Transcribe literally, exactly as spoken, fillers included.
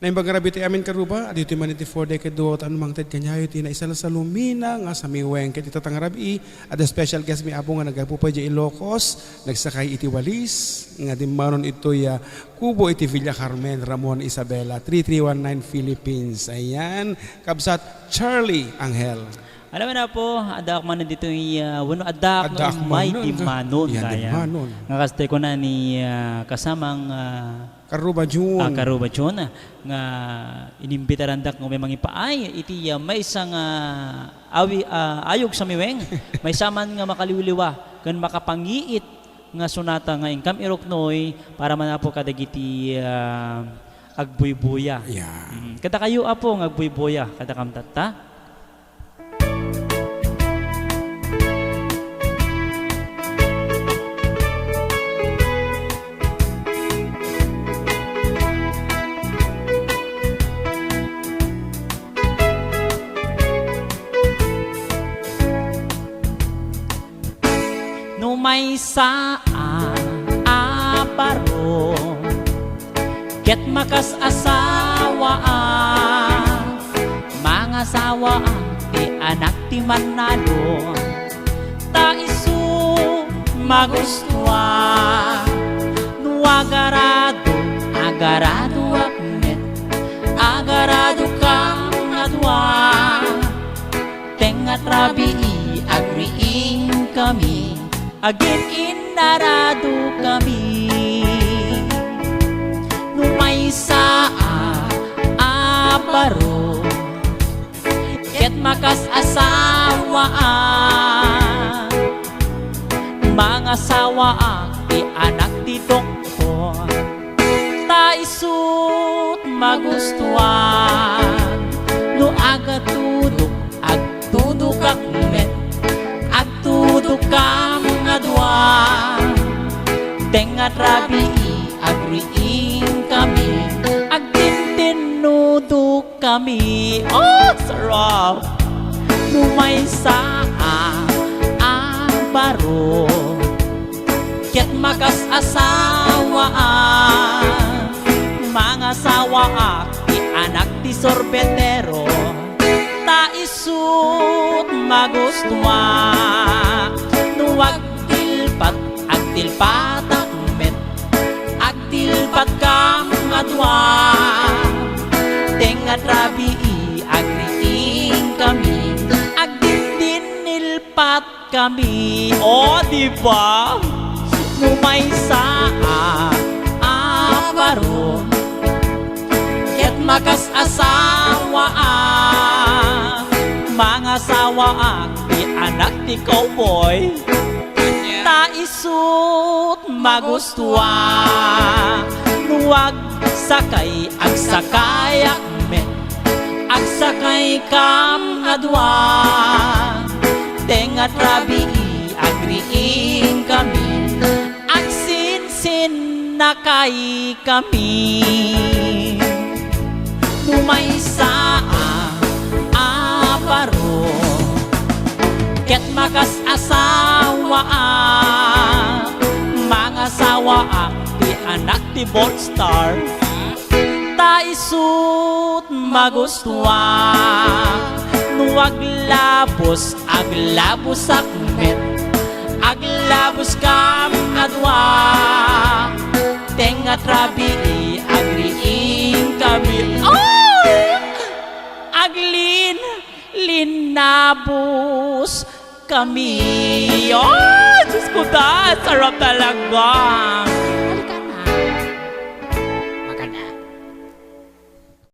Naimbag nga rabii ti amin, karuba, adtoy man iti four decade duo, ta no mangted kaniayo ti naisalsalumina nga samiweng ket ita nga rabii, adda special guest mi, Apo, nga naggapu pay idiay Ilocos, nagsakay iti walis, nga dimmanon itoy, ah, kubo iti Villa Carmen, Ramon Isabela, three three one nine Philippines. Ayan, kabsat Charlie Angel. Alam mo na po, addaak man ditoy, ah, wano addaak Addaak nga umay man, dimmanon, yan, kaya. Dimmanon. Nga kastoy ko na ni, ah, kasamang, ah, Karuba Jun. Ah, Karuba Jun, ah, nga inimbitarandak nga umay mangipaay iti, ah, maysa nga awi-, ah, ayog samiweng, maysa man nga makaliwliwa ken makapangiit nga sonata nga inkam iruknoy para man, Apo, kadagiti, ah, agbuybuya. Yeah. Mm. Kadakayo, Apo, nga agbuybuya, kada kam tatta? No maysa a, a baro ket makasasawaak, mangasawaak ti anak ti mannalon, ta isu magustuak. No agarado, agaradoak met, agaradokam nga dua. Tengnga ti rabii, agriingkami, agin-innaradokami. No maysa a, a baro ket makasasawaak, mangasawaak ti anak ti doktor. Ta isut' magustuan no agatudok, agtudokak met, agtudokam nga dua. Tengnga ti rabii, agriingkami, agtintinnudok kami. Oh, sarap! No maysa a, a baro ket makasasawaak, mangasawaak ti anak ti sorbetero, ta isut' magustuak. No agtilpat, agtilpatak met, agtilpatkam nga dua. Tengnga ti rabii, agriingkami, agdindinnilpatkami. O, di ba? No maysa a, a baro ket makasasawaak, mangasawaak ti anak ti cowboy. Ta isut' magustuak no agsakay, agsakayak met, agsakaykam nga dua. Tengnga ti rabii, agriingkami, agsinsinnakaykami. No maysa a, a baro ket makasasawaak, mangasawaak ti anak ti Bold Star. Ta isut' magustuak no aglabos, aglabosak met, aglaboskam nga dua. Tengnga ti rabii, agriingkami. Ay! Aglin, linnabos kami. Ay, Diyos ko, da, sarap talaga.